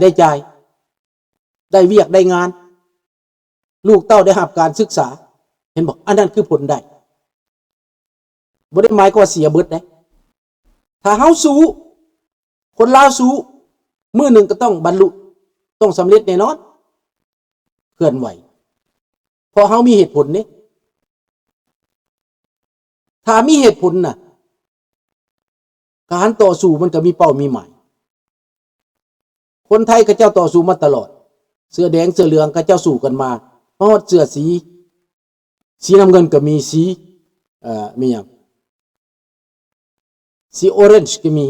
ໄດ້ຈ່າຍ ໄດ້ວຽກໄດ້ງານ ລູກເຕົ້າໄດ້ຮັບການສຶກສາ ເຫັນບໍ່? ອັນນັ້ນຄືຜົນໄດ້ ບໍ່ໄດ້ໝາຍຄວາມວ່າເສຍເບິດເດ້. ຖ້າເຮົາສູ້ ຄົນລາວສູ້ ມື້ໜຶ່ງກໍຕ້ອງບັນລຸ ຕ້ອງສຳເລັດແນ່ນອນ ເຄື່ອນໄຫວ ເພາະເຮົາມີເຫດຜົນເດ້. ຖ້າມີເຫດຜົນນະ ການຕໍ່ສູ້ມັນກໍມີເປົ້າມີໝາຍ. ຄົນໄທເຂົາເຈົ້າຕໍ່ສູ້ມາຕະຫຼອດ ເສື້ອແດງເສື້ອເຫຼືອງເຂົາເຈົ້າສູ້ກັນມາ ຮອດເສື້ອສີ ສີນ້ຳເງິນກໍມີ ສີ ເອີ ມີຫຍັງ ສີ orange ກໍມີ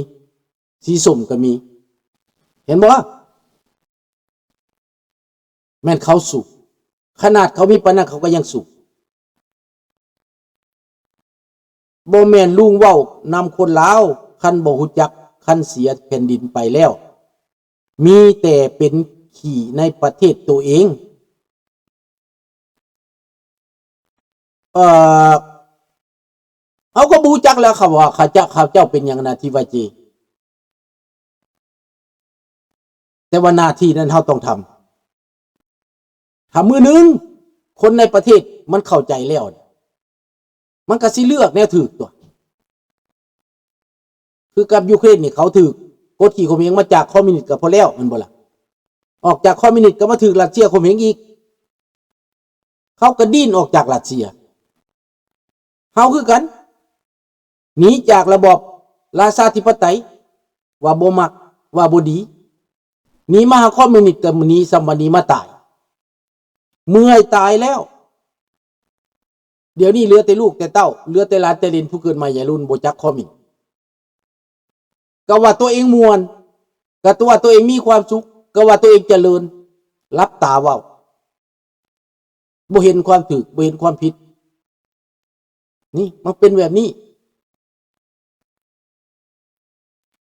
ສີສົ້ມກໍມີ ເຫັນບໍ່? ແມ່ນເຂົາສູ້ ຂະໜາດເຂົາມີປານນັ້ນເຂົາກໍຍັງສູ້. ບໍ່ແມ່ນລຸງເວົ້ານຳຄົນລາວ ຄັນບໍ່ຮູ້ຈັກ ຄັນເສຍແຜ່ນດິນໄປແລ້ວ ມີແຕ່ເປັນຂີ້ໃນປະເທດໂຕເອງ. ເອີ ເຮົາກໍບໍ່ຮູ້ຈັກແລ້ວ ເຂົາວ່າເຂົາເຈົ້າ ເຂົາເຈົ້າເປັນຫຍັງນະທີ່ວ່າເຈ ແຕ່ວ່າໜ້າທີ່ນັ້ນເຮົາຕ້ອງທຳ. ຖ້າມື້ໜຶ່ງຄົນໃນປະເທດມັນເຂົ້າໃຈແລ້ວ ມັນກໍຊິເລືອກແນວຖືກຕົວະ. ຄືກັບຢູເຄຣນນີ້ ເຂົາຖືກກົດຂີ່ຂົ່ມເຫງມາຈາກຄອມມິວນິດກໍພໍແລ້ວ ແມ່ນບໍ່ລະ? ອອກຈາກຄອມມິວນິດກໍມາຖືກຣັດເຊຍຂົ່ມເຫງອີກ ເຂົາກໍດີ້ນອອກຈາກຣັດເຊຍ. ເຮົາຄືກັນ ໜີຈາກລະບອບລາຊາທິປະໄຕ ວ່າບໍ່ມັກ ວ່າບໍ່ດີ ໜີມາຫາຄອມມິວນິດ ກໍໜີສ່ຳວ່າໜີມາຕາຍ ເມື່ອຍຕາຍແລ້ວ. ດຽວນີ້ເຫຼືອແຕ່ລູກແຕ່ເຕົ້າ ເຫຼືອແຕ່ຫຼານແຕ່ເຫຼນ ຜູ້ເກີດໃໝ່ໃຫຍ່ລຸນ ບໍ່ຈັກຄອມມິວນິດ ກໍວ່າຕົວເອງມ່ວນ ກໍຕົວ ຕົວເອງມີຄວາມສຸກ ກໍວ່າຕົວເອງຈະເລີນ ຫຼັບຕາເວົ້າ ບໍ່ເຫັນຄວາມຖືກ ບໍ່ເຫັນຄວາມຜິດ. ນີ້ມັນເປັນແບບນີ້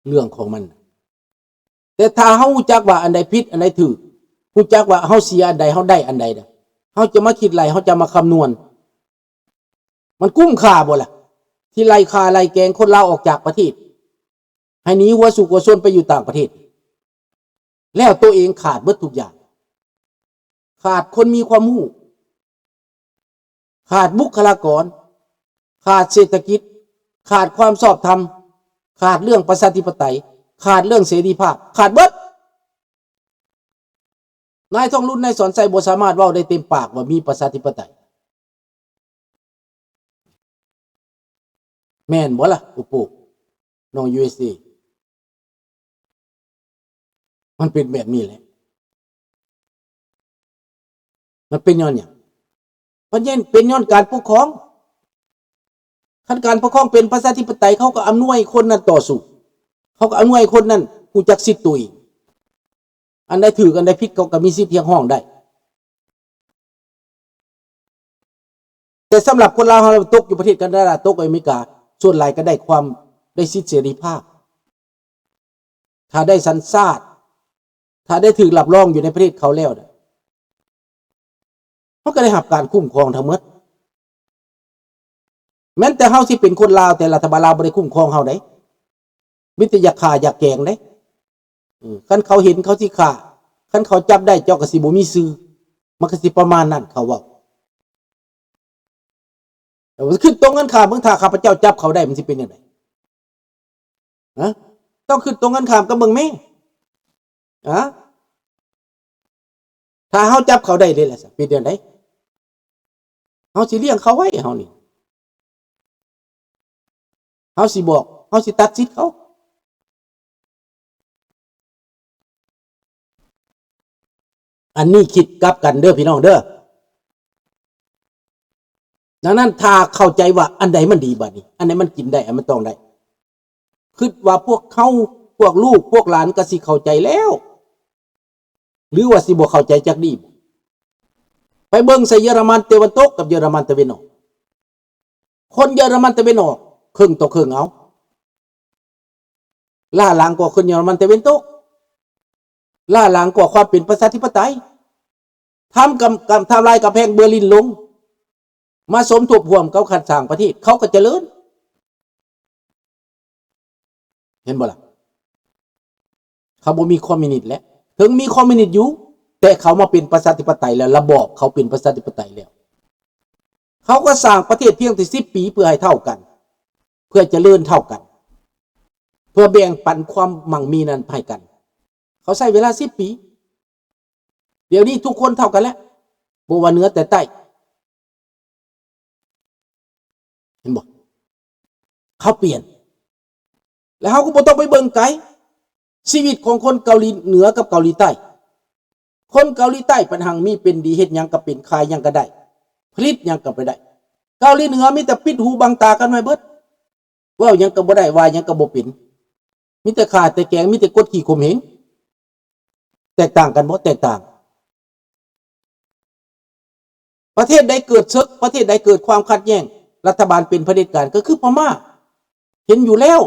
ເລື່ອງຂອງມັນ. ແຕ່ຖ້າເຮົາຮູ້ຈັກວ່າອັນໃດຜິດ ອັນໃດຖືກ ຮູ້ຈັກວ່າເຮົາເສຍອັນໃດ ເຮົາໄດ້ອັນໃດ ເຮົາຈະມາຄິດໄລ່ ເຮົາຈະມາຄຳນວນ ມັນກຸ້ມຄ່າບໍ່ລະ ທີ່ໄລ່ຂ້າໄລ່ແກງຄົນລາວອອກຈາກປະເທດ ໃຫ້ໜີຫົວສຸກຫົວຊນໄປຢູ່ຕ່າງປະເທດ ແລ້ວໂຕເອງຂາດເບິດທຸກຢ່າງ ຂາດຄົນມີຄວາມຮູ້ ຂາດບຸກຄະລາກອນ ຂາດເສດຖະກິດ ຂາດຄວາມຊອບທຳ ຂາດເລື່ອງປະຊາທິປະໄຕ ຂາດເລື່ອງເສລີພາບ ຂາດເບິດ. ນາຍທອງລຸນ ນາຍສອນໄຊ ບໍ່ສາມາດເວົ້າໄດ້ເຕັມປາກວ່າມີປະຊາທິປະໄຕ ແມ່ນບໍ່ລະ ໂອໂປ ນ້ອງ ຢູເອສເອ? ມັນເປັນແບບນີ້ແຫຼະ. ມັນເປັນຍ້ອນຫຍັງ? ມັນເປັນຍ້ອນການປົກຄອງ. ຄັນການປົກຄອງເປັນປະຊາທິປະໄຕ ເຂົາກໍອຳນວຍຄົນນັ້ນຕໍ່ສູ້ ເຂົາກໍອຳນວຍຄົນນັ້ນຮູ້ຈັກສິດຕົວເອງ. ອັນໃດຖືກ ອັນໃດຜິດ ເຂົາກໍມີສິດຮຽກຮ້ອງໄດ້. ແຕ່ສຳລັບຄົນລາວເຮົາ ຕົກຢູ່ປະເທດການາດາ ຕົກຢູ່ອາເມລິກາ ສ່ວນຫຼາຍກໍໄດ້ຄວາມ ໄດ້ສິດເສລີພາບ. ຖ້າໄດ້ສັນຊາດ ຖ້າໄດ້ຖືກຮັບຮອງຢູ່ໃນປະເທດເຂົາແລ້ວນະ ເຮົາກໍໄດ້ຮັບການຄຸ້ມຄອງທັງໝົດ. ແມ່ນແຕ່ເຮົາຊິເປັນຄົນລາວ ແຕ່ລັດຖະບານລາວບໍ່ໄດ້ຄຸ້ມຄອງເຮົາເດ້ ມີແຕ່ຢາກຂ້າຢາກແກງເດ້. ເອີ ຄັນເຂົາເຫັນເຂົາຊິຂ້າ ຄັນເຂົາຈັບໄດ້ເຈົ້າກໍຊິບໍ່ມີຊື່. ມັນກໍຊິປະມານນັ້ນ ເຂົາເວົ້າ. ແຕ່ວ່າຄິດຕົງກັນຂ້າມເບິ່ງ ຖ້າຂ້າພະເຈົ້າຈັບເຂົາໄດ້ ມັນຊິເປັນຈັ່ງໃດ? ຮະ? ເຈົ້າຄິດຕົງກັນຂ້າມກັບເບິ່ງແມ້. ຮະ? ຖ້າເຮົາຈັບເຂົາໄດ້ເລີຍລະຊະ ເປັນແນວໃດ? ເຮົາຊິລ້ຽງເຂົາໄວ້ ເຮົານີ້ ເຮົາຊິບອກ ເຮົາຊິຕັດສິດເຂົາ. ອັນນີ້ຄິດກັບກັນເດີພີ່ນ້ອງເດີ. ດັ່ງນັ້ນ ຖ້າເຂົ້າໃຈວ່າອັນໃດມັນດີບາດນີ້ ອັນໃດມັນກິນໄດ້ ອັນມັນຕ້ອງໄດ້ ຄິດວ່າພວກເຮົາ ພວກລູກພວກຫຼານກໍຊິເຂົ້າໃຈແລ້ວ ຫຼືວ່າຊິບໍ່ເຂົ້າໃຈຈັກດີ? ໄປເບິ່ງໃສ່ເຢຍລະມັນຕາເວັນຕົກກັບເຢຍລະມັນຕາເວັນອອກ. ຄົນເຢຍລະມັນຕາເວັນອອກເຄິ່ງຕໍ່ເຄິ່ງເອົາ ລ້າຫຼັງກວ່າຄົນເຢຍລະມັນຕາເວັນຕົກ ລ້າຫຼັງກວ່າຄວາມເປັນປະຊາທິປະໄຕ. ທຳກຳ ກຳ ທຳລາຍກຳແພງເບີລິນລົງ ມາສົມທົບຮ່ວມກັບຄັນສ້າງປະເທດ ເຂົາກໍຈະເລີນ. ເຫັນບໍ່ລະ? ເຂົາບໍ່ມີຄອມມິວນິດແລ້ວ ເຖິງມີຄອມມິວນິດຢູ່ ແຕ່ເຂົາມາເປັນປະຊາທິປະໄຕແລ້ວ ລະບອບເຂົາເປັນປະຊາທິປະໄຕແລ້ວ ເຂົາກໍສ້າງປະເທດພຽງແຕ່ສິບປີ ເພື່ອໃຫ້ເທົ່າກັນ ເພື່ອຈະເລີນເທົ່າກັນ ເພື່ອແບ່ງປັນຄວາມໝັ່ງມີນັ້ນໃຫ້ກັນ. ເຂົາໃຊ້ເວລາສິບປີ. ດຽວນີ້ທຸກຄົນເທົ່າກັນແລ້ວ ບໍ່ວ່າເໜືອແຕ່ໃຕ້. ເຫັນບໍ່? ເຂົາປ່ຽນ ແລ້ວເຮົາກໍບໍ່ຕ້ອງໄປເບິ່ງໄກ. ຊີວິດຂອງຄົນເກົາຫຼີເໜືອກັບເກົາຫຼີໃຕ້, ຄົນເກົາຫຼີໃຕ້ບັດຮັ່ງມີເປັນດີ, ເຮັດຫຍັງກໍເປັນ, ຂາຍຫຍັງກໍໄດ້, ຜະລິດຫຍັງກໍໄປໄດ້. ເກົາຫຼີເໜືອມີແຕ່ປິດຫູບັງຕາກັນໄວ້ເບິດ, ເວົ້າຫຍັງກໍບໍ່ໄດ້, ວ່າຫຍັງກໍບໍ່ເປັນ, ມີແຕ່ຂ້າແຕ່ແກງ, ມີແຕ່ກົດຂີ່ຂົ່ມເຫງ. ແຕກຕ່າງກັນບໍ່? ແຕກຕ່າງ. ປະເທດໃດເກີດເສິກ, ປະເທດໃດເກີດຄວາມຂັດແຍ່ງ, ລັດຖະບານເປັນຜະເດັດການ ກໍຄືພະມ້າ. ເຫັນຢູ່ແລ້ວ.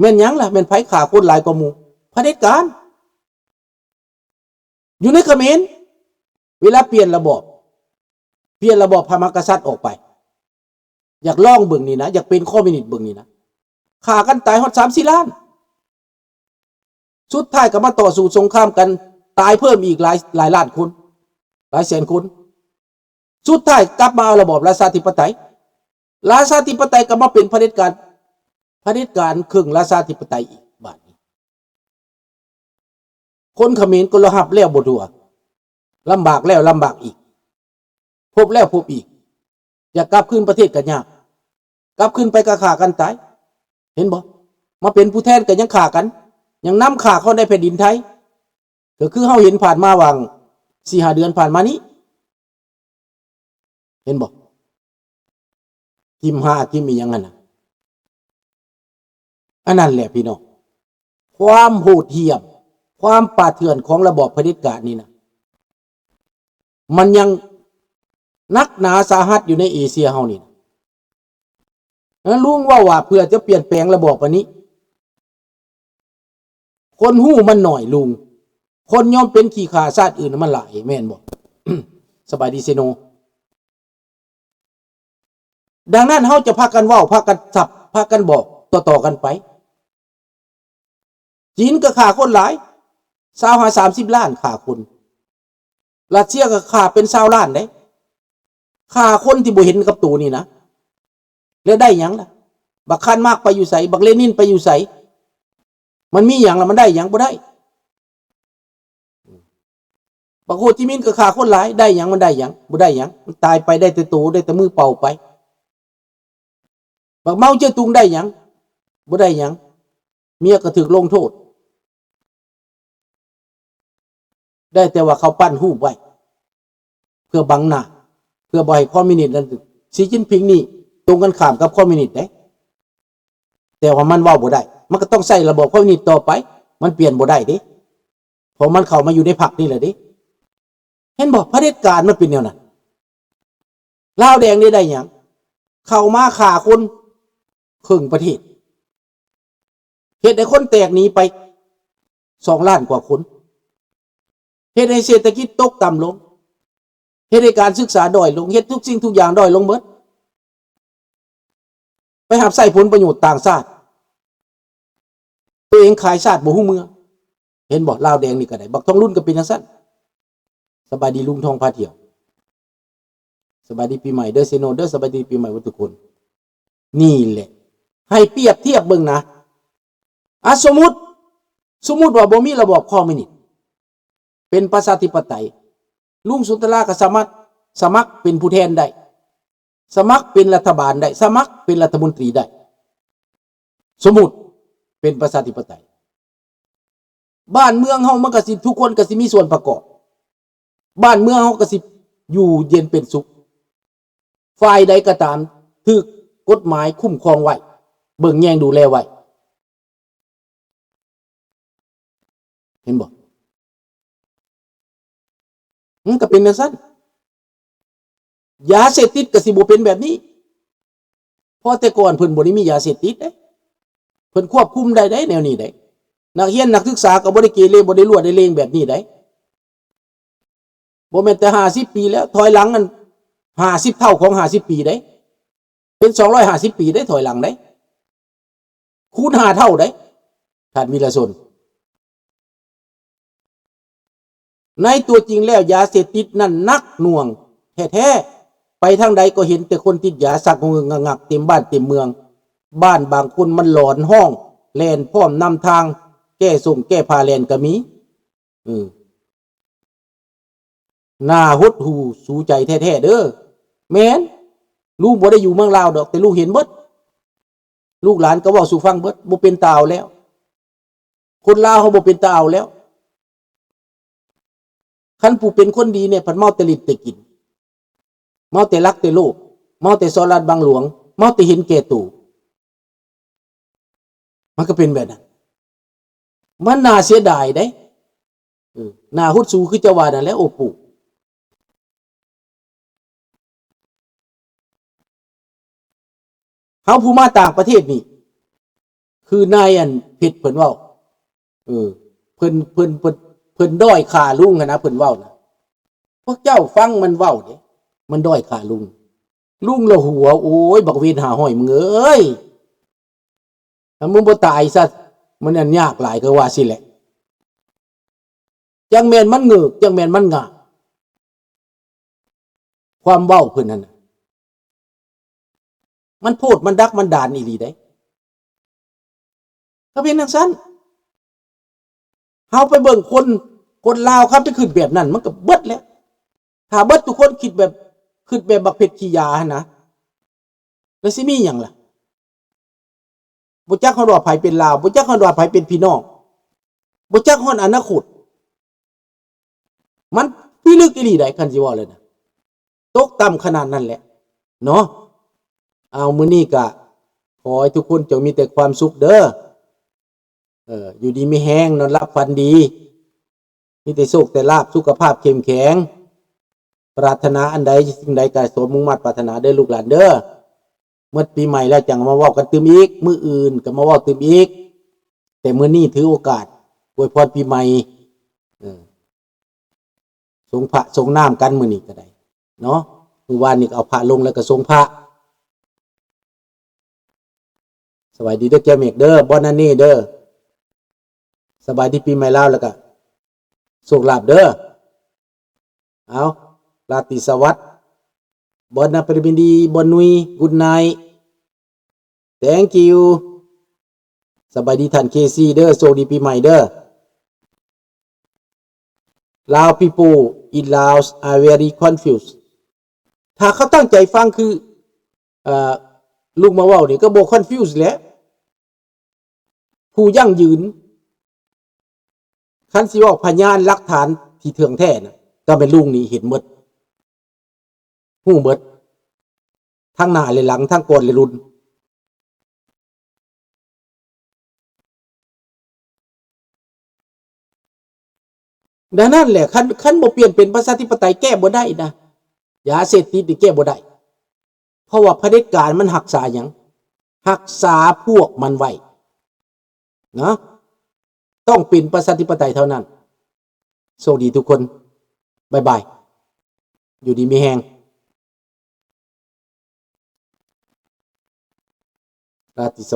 ແມ່ນຫຍັງລະ? ແມ່ນໃຜຂ້າຄົນຫຼາຍກວ່າໝູ່? ຜະເດັດການ. ຢູ່ໃນຂະເໝນ ເວລາປ່ຽນລະບອບ, ປ່ຽນລະບອບພະມະຫາກະສັດອອກໄປ, ຢາກລອງເບິ່ງນີ້ນະ, ຢາກເປັນຄອມມິວນິດເບິ່ງນີ້ນະ, ຂ້າກັນຕາຍຮອດສາມສີ່ລ້ານ. ສຸດທ້າຍກໍມາຕໍ່ສູ້ສົງຄາມກັນ, ຕາຍເພີ່ມອີກຫຼາຍ, ຫຼາຍລ້ານຄົນ, ຫຼາຍແສນຄົນ. ສຸດທ້າຍກັບມາເອົາລະບອບລາຊາທິປະໄຕ, ລາຊາທິປະໄຕກໍມາເປັນຜະເດັດການ, ຜະເດັດການເຄິ່ງລາຊາທິປະໄຕອີກ. ບາດນີ້ ຄົນຂະເໝນກໍລະຮັບແລ້ວບໍ່ທົ່ວ, ລຳບາກແລ້ວລຳບາກອີກ, ພົບແລ້ວພົບອີກ. ຢາກກັບຄືນປະເທດກໍຍາກ, ກັບຄືນໄປກໍຂ້າກັນຕາຍ. ເຫັນບໍ່? ມາເປັນຜູ້ແທນກໍຍັງຂ້າກັນ, ຍັງນຳຂ້າເຂົ້າໃນແຜ່ນດິນໄທ, ກໍຄືເຮົາເຫັນຜ່ານມາຫວ່າງສີ່ຫ້າເດືອນຜ່ານມານີ້. ເຫັນບໍ່? ກິມຫ້າກິມອີ່ຫຍັງຫັ້ນນະ. ອັນນັ້ນແຫຼະພີ່ນ້ອງ, ຄວາມໂຫດຫ້ຽມ, ຄວາມປ່າເຖື່ອນຂອງລະບອບຜະເດັດການນີ້ນະ, ມັນຍັງໜັກໜາສາຫັດຢູ່ໃນເອເຊຍເຮົານີ້ນະ. ນັ້ນລຸງເວົ້າວ່າເພື່ອຈະປ່ຽນແປງລະບອບອັນນີ້, ຄົນຮູ້ມັນໜ້ອຍລຸງ, ຄົນຍອມເປັນຂີ້ຂ້າຊາດອື່ນມັນຫຼາຍ ແມ່ນບໍ່? ສະບາຍດີເຊໂນ. ດັ່ງນັ້ນເຮົາຈະພາກັນເວົ້າ, ພາກັນສັບ, ພາກັນບອກຕໍ່ໆກັນໄປ. ຈີນກໍຂ້າຄົນຫຼາຍ, ຊາວຫາສາມສິບລ້ານຂ້າຄົນ. ຣັດເຊຍກໍຂ້າເປັນຊາວລ້ານເດ້, ຂ້າຄົນທີ່ບໍ່ເຫັນກັບໂຕນີ້ນະ. ແລ້ວໄດ້ຫຍັງລະ? ບັກຄານມາກໄປຢູ່ໃສ? ບັກເລນິນໄປຢູ່ໃສ? ມັນມີຫຍັງລະ? ມັນໄດ້ຫຍັງ? ບໍ່ໄດ້. ບັກໂຮຈິມິນກໍຂ້າຄົນຫຼາຍ, ໄດ້ຫຍັງ? ມັນໄດ້ຫຍັງ? ບໍ່ໄດ້ຫຍັງ. ມັນຕາຍໄປໄດ້ແຕ່ໂຕ, ໄດ້ແຕ່ມືເປົ່າໄປ. ບັກເມົາເຈຕຸງໄດ້ຫຍັງ? ບໍ່ໄດ້ຫຍັງ. ເມຍກໍຖືກລົງໂທດ. ໄດ້ແຕ່ວ່າເຂົາປັ້ນຮູບໄວ້ ເພື່ອບັງໜ້າ, ເພື່ອບໍ່ໃຫ້ຄອມມິວນິດນັ້ນ. ສີຈິ້ນຜິງນີ້ຕົງກັນຂ້າມກັບຄອມມິວນິດເດ້, ແຕ່ວ່າມັນເວົ້າບໍ່ໄດ້, ມັນກໍຕ້ອງໃຊ້ລະບອບຄອມມິວນິດຕໍ່ໄປ, ມັນປ່ຽນບໍ່ໄດ້ເດ້, ເພາະມັນເຂົ້າມາຢູ່ໃນພັກນີ້ແຫຼະເດ້. ເຫັນບໍ່? ຜະເດັດການມັນເປັນແນວນັ້ນ. ລາວແດງນີ້ໄດ້ຫຍັງ? ເຂົ້າມາຂ້າຄົນເຄິ່ງປະເທດ, ເຮັດໃຫ້ຄົນແຕກໜີໄປສອງລ້ານກວ່າຄົນ, ເຮັດໃຫ້ເສດຖະກິດຕົກຕ່ຳລົງ, ເຮັດໃຫ້ການສຶກສາດ້ອຍລົງ, ເຮັດທຸກສິ່ງທຸກຢ່າງດ້ອຍລົງເບິດ, ໄປຮັບໃຊ້ຜົນປະໂຫຍດຕ່າງຊາດ, ໂຕເອງຂາຍຊາດບໍ່ຮູ້ເມືອ. ເຫັນບໍ່? ລາວແດງນີ້ກໍໄດ້, ບັກທອງລຸນກໍເປັນຈັ່ງຊັ້ນ. ສະບາຍດີລຸງທອງພາທ່ຽວ. ສະບາຍດີປີໃໝ່ເດີເຊໂນເດີ, ສະບາຍດີປີໃໝ່ເບິດທຸກຄົນ. ນີ້ແຫຼະ ໃຫ້ປຽບທຽບເບິ່ງນະ. ອາ ສົມມຸດ, ສົມມຸດວ່າບໍ່ມີລະບອບຄອມມິວນິດ, ເປັນປະຊາທິປະໄຕ, ລຸງສຸນທະລາກໍສາມາດສະໝັກເປັນຜູ້ແທນໄດ້, ສະໝັກເປັນລັດຖະບານໄດ້, ສະໝັກເປັນລັດຖະມົນຕີໄດ້. ສົມມຸດເປັນປະຊາທິປະໄຕ. ບ້ານເມືອງເຮົາມັນກະຊິ ທຸກຄົນກະຊິມີສ່ວນປະກອບ, ບ້ານເມືອງເຮົາກະຊິຢູ່ເຢັນເປັນສຸກ. ຝ່າຍໃດກະຕາມຖືກກົດໝາຍຄຸ້ມຄອງໄວ້, ເບິ່ງແຍງດູແລໄວ້. ເຫັນບໍ່? ມັນກະເປັນຈັ່ງຊັ້ນ. ຢາເສບຕິດກະຊິບໍ່ເປັນແບບນີ້, ເພາະແຕ່ກ່ອນເພິ່ນບໍ່ໄດ້ມີຢາເສບຕິດເດ້, ເພິ່ນຄວບຄຸມໄດ້ເດ້ແນວນີ້ເດ້. ນັກຮຽນນັກສຶກສາກໍບໍ່ໄດ້ເກເລ, ບໍ່ໄດ້ຫຼວດໄດ້ເລງແບບນີ້ເດ້. ບໍ່ແມ່ນແຕ່ຫ້າສິບປີແລ້ວ, ຖອຍຫຼັງນັ້ນຫ້າສິບເທົ່າຂອງຫ້າສິບປີເດ້, ເປັນສອງຮ້ອຍຫ້າສິບປີເດ້, ຖອຍຫຼັງເດ້, ຄູນຫ້າເທົ່າເດ້. ທ່ານວິລະຊົນ. ໃນຕົວຈິງແລ້ວ ຢາເສບຕິດນັ້ນໜັກໜ່ວງແທ້ໆ, ໄປທາງໃດກໍເຫັນແຕ່ຄົນຕິດຢາ ຊັກງຶກງັກເຕັມບ້ານເຕັມເມືອງ, ບ້ານບາງຄົນມັນຫຼອນຮ້ອງແລ່ນພ້ອມນຳທາງ ແກ້ສົງແກ້ຜ້າແລ່ນກໍມີ. ເອີ ໜ້າຫົດຫູ່ສູໃຈແທ້ໆເດີ. ແມ່ນ, ລຸງບໍ່ໄດ້ຢູ່ເມືອງລາວດອກ, ແຕ່ລຸງເຫັນເບິດ, ລູກຫຼານກໍເວົ້າສູ່ຟັງເບິດ, ບໍ່ເປັນຕາເອົາແລ້ວ. ຄົນລາວເຮົາບໍ່ເປັນຕາເອົາແລ້ວ. ຄັນຜູ້ເປັນຄົນດີນີ້ ພັດເມົາແຕ່ຫຼິ້ນແຕ່ກິນ, ເມົາແຕ່ລັກແຕ່ໂລບ, ເມົາແຕ່ສໍ້ລາດບັງຫຼວງ, ເມົາແຕ່ເຫັນແກ່ໂຕ. ມັນກໍເປັນແບບນັ້ນ. ມັນໜ້າເສຍດາຍເດ້. ເອີ ໜ້າຫົດຫູ່ຄືເຈົ້າວ່ານັ້ນແຫຼະ ໂອ້ປູ. ເຮົາຜູ້ມາຕ່າງປະເທດນີ້ ຄືນາຍອັນເພັດເພິ່ນເວົ້າ, ເອີ ເພິ່ນ ເພິ່ນ ເພິ່ນ ເພິ່ນດ້ອຍຄ່າລຸງຫັ້ນນະ, ເພິ່ນເວົ້ານະ. ພວກເຈົ້າຟັງມັນເວົ້າເດ້, ມັນດ້ອຍຄ່າລຸງ. ລຸງລະຫົວ, ໂອ້ຍ ບັກເວນຫ້າຮ້ອຍມຶງເອີຍ, ຖ້າມຶງບໍ່ຕາຍຊະ, ມັນອັນຍາກຫຼາຍ ກໍວ່າຊີ້ແຫຼະ. ຈັ່ງແມ່ນມັນເງີກ, ຈັ່ງແມ່ນມັນງາມ. ຄວາມເວົ້າເພິ່ນຫັ້ນນະ ມັນໂພດ ມັນດັກ ມັນດານອີ່ຫຼີເດ້. ກໍເປັນຈັ່ງຊັ້ນ. ເຮົາໄປເບິ່ງຄົນ, ຄົນລາວຄັນໄປຄິດແບບນັ້ນ ມັນກໍເບິດແລ້ວ. ຖ້າເບິດທຸກຄົນຄິດແບບ, ຄິດແບບບັກເພັດຂີ້ຢາຫັ້ນນະ, ແລ້ວຊິມີຫຍັງລະ? ບໍ່ຈັກຮອດວ່າໃຜເປັນລາວ, ບໍ່ຈັກຮອດວ່າໃຜເປັນພີ່ນ້ອງ, ບໍ່ຈັກຮອດອະນາຄົດ. ມັນພິລຶກອີ່ຫຼີໃດ໋ ຄັນຊິເວົ້າແລ້ວນະ, ຕົກຕ່ຳຂະໜາດນັ້ນແຫຼະເນາະ. ເອົາ ມື້ນີ້ກະຂໍໃຫ້ທຸກຄົນຈົ່ງມີແຕ່ຄວາມສຸກເດີ, ເອີ ຢູ່ດີມີແຮງ, ນອນຫຼັບຝັນດີ, ມີແຕ່ໂຊກແຕ່ລາບ, ສຸຂະພາບເຂັ້ມແຂງ, ປາດຖະໜາອັນໃດສິ່ງໃດກໍສົມມຸ່ງມາດປາດຖະໜາເດີລູກຫຼານເດີ. ໝົດປີໃໝ່ແລ້ວຈັ່ງມາເວົ້າກັນຕື່ມອີກ, ມື້ອື່ນກໍມາເວົ້າຕື່ມອີກ, ແຕ່ມື້ນີ້ຖືໂອກາດອວຍພອນປີໃໝ່, ເອີ ສົງພະສົງນ້ຳກັນມື້ນີ້ກໍໄດ້ເນາະ. ມື້ວານນີ້ກໍເອົາພະລົງແລ້ວກໍສົງພະ. ສະບາຍດີເດີແກ້ວເມກເດີ, ບອນອັນນີ້ເດີ, ສະບາຍດີປີໃໝ່ລາວ ແລ້ວກໍໂຊກລາບເດີ. ເອົາ ລາຕີສະຫວັດ, ບອນນາປະເດມີດີ, ບອນນຸຍ, Good night, thank you. ສະບາຍດີທ່ານເຄຊີເດີ, ໂຊກດີປີໃໝ່ເດີ. Lao people in Laos are very confused. ຖ້າເຂົາຕັ້ງໃຈຟັງຄື ເອີ ລຸງມາເວົ້ານີ້ ກໍບໍ່ confuse ແຫຼະ. ຜູ້ຢັ້ງຢືນ, ຄັນຊິເວົ້າພະຍານຫຼັກຖານທີ່ເທື່ອງແທ້ນະ ກໍແມ່ນລຸງນີ້ເຫັນໝົດ, ຮູ້ໝົດ, ທັງໜ້າແລະຫຼັງ, ທັງກ່ອນແລະລຸນ. ດັ່ງນັ້ນແຫຼະ ຄັນ, ຄັນບໍ່ປ່ຽນເປັນປະຊາທິປະໄຕແກ້ບໍ່ໄດ້ນະ, ຢາເສບຕິດນີ້ແກ້ບໍ່ໄດ້. ເພາະວ່າຜະເດັດການມັນຮັກສາຫຍັງ? ຮັກສາພວກມັນໄວ້ນະ, ຕ້ອງເປັນປະຊາທິປະໄຕເທົ່ານັ້ນ. ໂຊກດີທຸກຄົນ, ບາຍບາຍ, ຢູ່ດີມີແຮງ. ລາຕິສ